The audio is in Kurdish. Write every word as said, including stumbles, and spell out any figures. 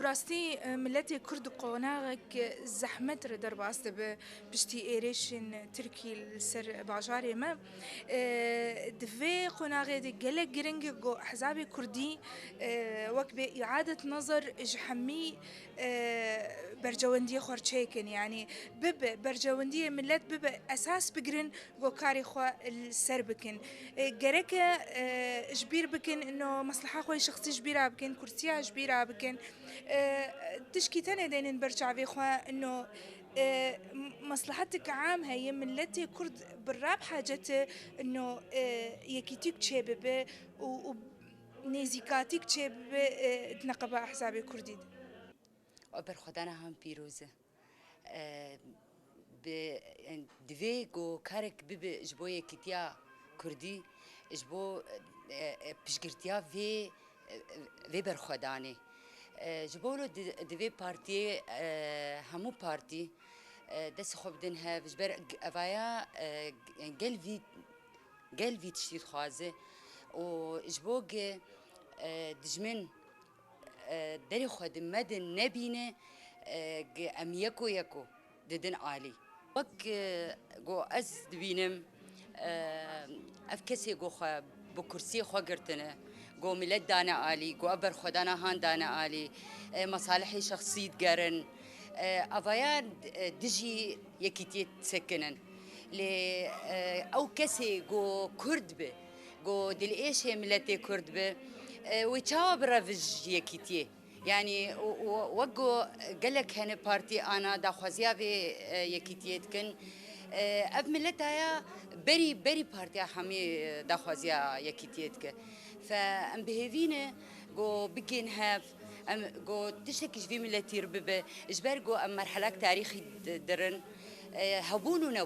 Bi rastî, e, miletê Kurd qonaxek zehmet re derbas dibe piştî êrişên Tirkî li ser bajarê me. E, di vê qonaxê de gelek giring e ku Ehzabê Kurdî, e, wek bê îadet nazar ji hemî, e, bercewendiyê xwe re çêkin. Yanî bibe bercewendiyê milet bibe esas bigirin ku karê xwe li ser bikin. E, gereke, e, ji bîr bikin, ino mesleha xwe yê şexsî ji bîra bikin, kursiya ji bîra bikin. E, tişkî tenê deynin ber çavê xwe, ino, e, m-, meslehetik am heye, miletê Kurd bi rab hacet e, ino, e, yekîtîk çêbibe û, û nêzîkatîk çêbibe, e, di neqeba Ehzabê Kurdî de. Ev berxwedana han pîroz e. E, bi, e, divê ku karek bibe ji bo yekîtiya Kurdî, ji bo, e, e, piştgirtiya vê, e, vê berxwedanê. E, ji bo wilo di, divê partiyê, e, hemû partî, e, destê xwe bidin hev, ji ber g-, evaya, e, g-, gel vî, gel vî tiştî dixwaze û ji bo gi, e, dijmin, e, derê xwe di me de nebîne, e, gi em yeko yeko didin alî. Wek, e, ku ez dibînim, e, ev kesê ku xwe bi kursiyê xwe girtine, ku milet dane alî, ku ev berxwedana han dane alî, e, mesalihê şexsî digerin, e, evaya, e, dijî yekîtiyê disekinin. Lê, e, ew kesê ku Kurd bi, ku dilêşê miletê Kurd bi, e, wê çawa bi revij yekîtiyê? Yanî, û, û wek ku gelek hene partî ana daxwaziya vê, e, yekîtiyê dikin, e, ev mileta ya berî, berî partiya hemî, e, daxwaziya yekîtiyê dike. Fe em bi hêvî ne ku bigên hev, em ku tiştekî ji vî miletî re bibe, ji ber ku em merhelak tarîxî di-, dirin, e, hebûn û ne